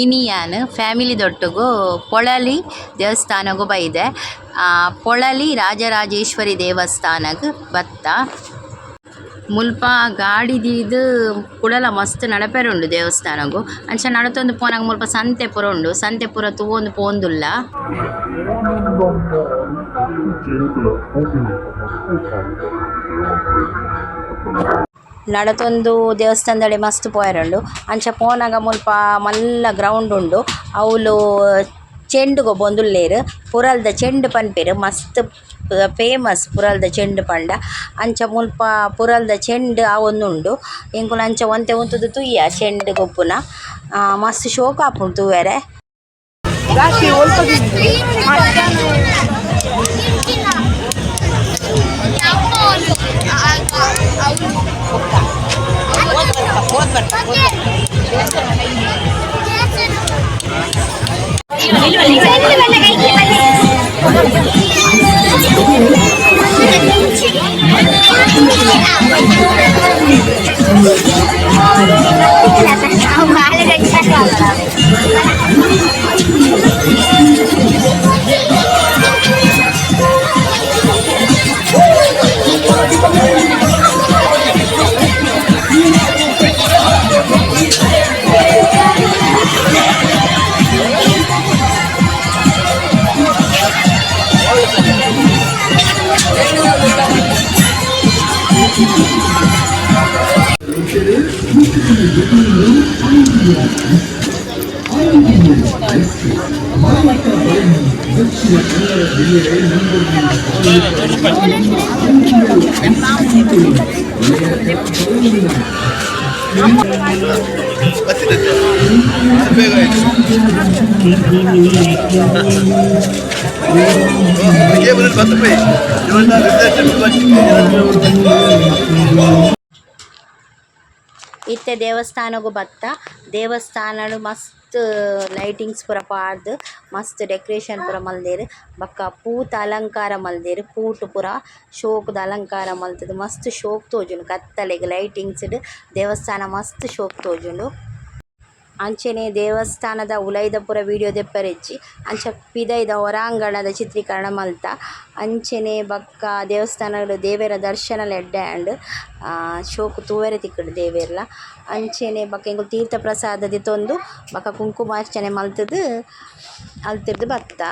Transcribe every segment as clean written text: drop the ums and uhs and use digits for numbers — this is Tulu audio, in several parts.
ಇನಿಯಾನ್ ಫ್ಯಾಮಿಲಿ ದೊಟ್ಟುಗು ಪೊಳಲಿ ದೇವಸ್ಥಾನಗ್ ಬೈದೆ. ಪೊಳಲಿ ರಾಜರಾಜೇಶ್ವರಿ ದೇವಸ್ಥಾನಗ್ ಬತ್ತ. ಮುಲ್ಪ ಗಾಡಿ ದೀದ್ ಕುಡಲ ಮಸ್ತ್ ನಡಪೆರೆ ಉಂಡು ದೇವಸ್ಥಾನಗ್. ಅಂಚ ನಡತೊಂದು ಪೋನಗ ಮುಲ್ಪ ಸಂತೆ ಪೂರ ಉಂಡು. ಸಂತೆ ಪೂರ ತೂವೊಂದು ಪೋವೊಂದುಲ್ಲ. ನಡತೊಂದು ದೇವಸ್ಥಾನದಡೆ ಮಸ್ತ್ ಪೋಯೆರೆ ಉಂಡು. ಅಂಚ ಪೋನಗ ಮುಲ್ಪ ಮಲ್ಲ ಗ್ರೌಂಡ್ ಉಂಡು. ಅವುಲು ಚೆಂಡ್ ಗೊಬ್ಬೊಂದುಲ್ಲೆರ್ ಪುರಲ್ದ ಚೆಂಡ್ ಪನ್ಪೆರ್ ಮಸ್ತ್ ಫೇಮಸ್ ಪುರಲ್ದ ಚೆಂಡ್ ಪಂಡ. ಅಂಚ ಮುಲ್ಪ ಪುರಲ್ದ ಚೆಂಡ್ ಆವೊಂದುಂಡು. ಎಂಕುಲು ಅಂಚ ಒಂತೆ ಉಂತುದು ತೂಯ ಚೆಂಡ್ ಗೊಬ್ಬುನ. ಮಸ್ತ್ ಶೋಕು ಆಪುಂಡು ತೂವರೆ. ಇತ್ತೆ ದೇವಸ್ಥಾನಗ್ ಬತ್ತ. ದೇವಸ್ಥಾನಡ್ ಮಸ್ತ್ ಲೈಟಿಂಗ್ಸ್ ಪೂರ ಪಾಡ್ದ್ ಮಸ್ತ್ ಡೆಕೊರೇಷನ್ ಪೂರ ಮಲ್ದೆರ್. ಬೊಕ ಪೂತ ಅಲಂಕಾರ ಮಲ್ದೆರ್. ಪೂಟ್ ಪೂರ ಶೋಕುದ ಅಲಂಕಾರ ಮಲ್ತುದು ಮಸ್ತ್ ಶೋಕು ತೋಜುಂಡು ಕತ್ತಲೆಗ್ ಲೈಟಿಂಗ್ಸ್ ಡ್ ದೇವಸ್ಥಾನ ಮಸ್ತ್ ಶೋಕು ತೋಜುಂಡು. ಅಂಚನೆ ದೇವಸ್ಥಾನದ ಉಲಯಿದ ಪೂರ ವೀಡಿಯೋ ದೆಪ್ಪರೆ ಇಜ್ಜಿ. ಅಂಚ ಪಿದಯ್ದ ಹೊರಾಂಗಣದ ಚಿತ್ರೀಕರಣ ಮಲ್ತ. ಅಂಚನೆ ಬೊಕ್ಕ ದೇವಸ್ಥಾನಡ್ ದೇವೆರ್ನ ದರ್ಶನಲ ಎಡ್ಡೆ ಆಂಡ್. ಶೋಕು ತೂವರೆ ತಿಕ್ಕುಂಡು ದೇವೆರ್ಲ. ಅಂಚನೆ ಬೊಕ್ಕ ಎಂಕುಲು ತೀರ್ಥ ಪ್ರಸಾದ ದೆತೊಂದು ಬೊಕ್ಕ ಕುಂಕುಮಾರ್ಚನೆ ಮಲ್ತುದು ಅಲ್ತಿರ್ದ್ ಬತ್ತ.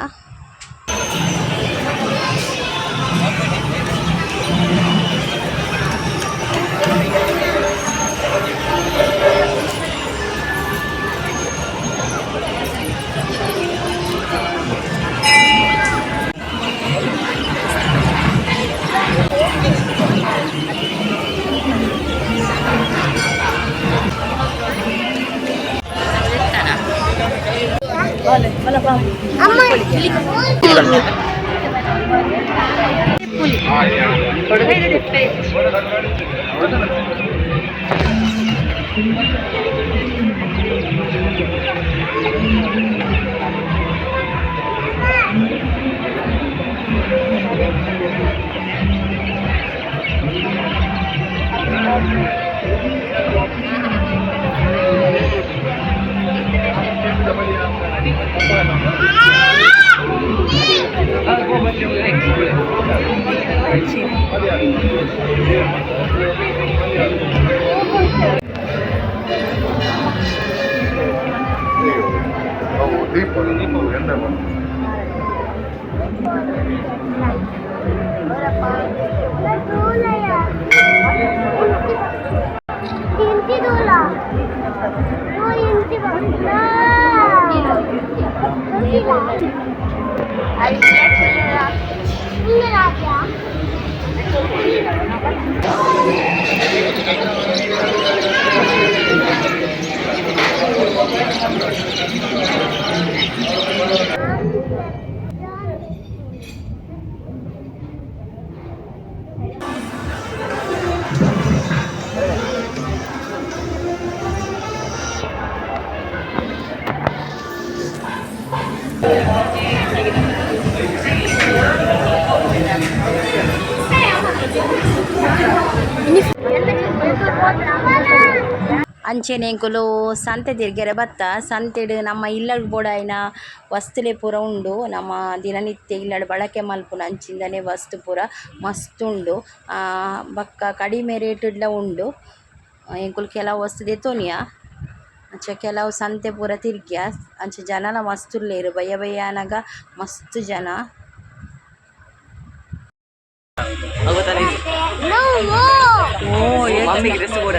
ಅಂಚನೆ ಎಂಕುಲು ಸಂತೆ ತಿರ್ಗೆರೆ ಬತ್ತ. ಸಂತೆಡ್ ನಮ್ಮ ಇಲ್ಲಗ್ ಬೋಡಾಯಿನ ವಸ್ತುಲೆ ಪೂರ ಉಂಡು. ನಮ ದಿನನಿತ್ಯ ಇಲ್ಲಡ್ ಬಳಕೆ ಮನ್ಪುನ ಅಂಚಿಂದನೆ ವಸ್ತು ಪೂರ ಮಸ್ತ್ ಉಂಡು. ಬೊಕ್ಕ ಕಡಿಮೆ ರೇಟ್ ಡ್ಲ ಉಂಡು. ಎಂಕುಲು ಕೆಲವು ವಸ್ತು ದೆತೊನಿಯ. ಅಂಚ ಕೆಲವು ಸಂತೆ ಪೂರ ತಿರ್ಗಿಯ. ಅಂಚ ಜನಲ ಮಸ್ತ್ ಉಲ್ಲೆರ್ ಬಯ್ಯ ಬಯ್ಯ ಆನಗ ಮಸ್ತ್ ಜನ. ಮಮ್ಮಿಗೆ ಡ್ರೆಸ್ ಕೂಡ.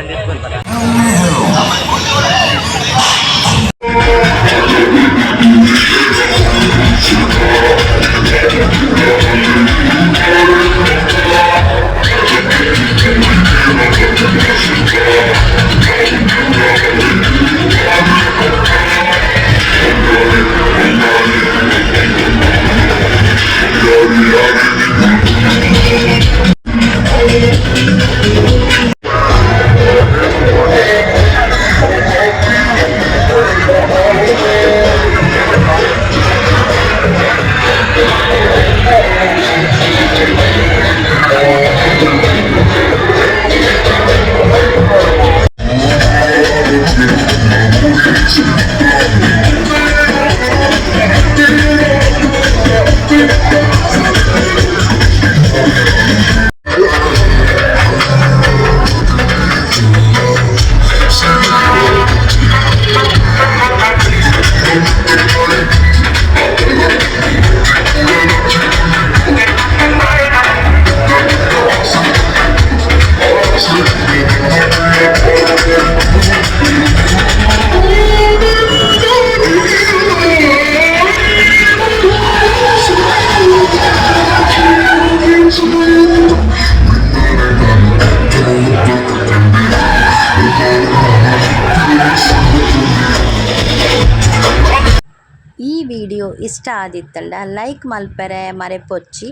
ಈ ವಿಡಿಯೋ ಇಷ್ಟ ಆದಿತ್ತಂಡ ಲೈಕ್ ಮಲ್ಪೆರೆ ಮರೆಪೊಚ್ಚಿ.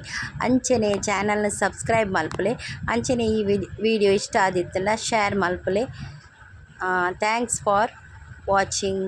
ಅಂಚನೆ ಚಾನಲ್ನ ಸಬ್ಸ್ಕ್ರೈಬ್ ಮಲ್ಪುಲೆ. ಅಂಚನೆ ಈ ವಿಡಿಯೋ ಇಷ್ಟ ಆದಿತ್ತಂಡ ಶೇರ್ ಮಲ್ಪುಲೆ. Thanks for watching.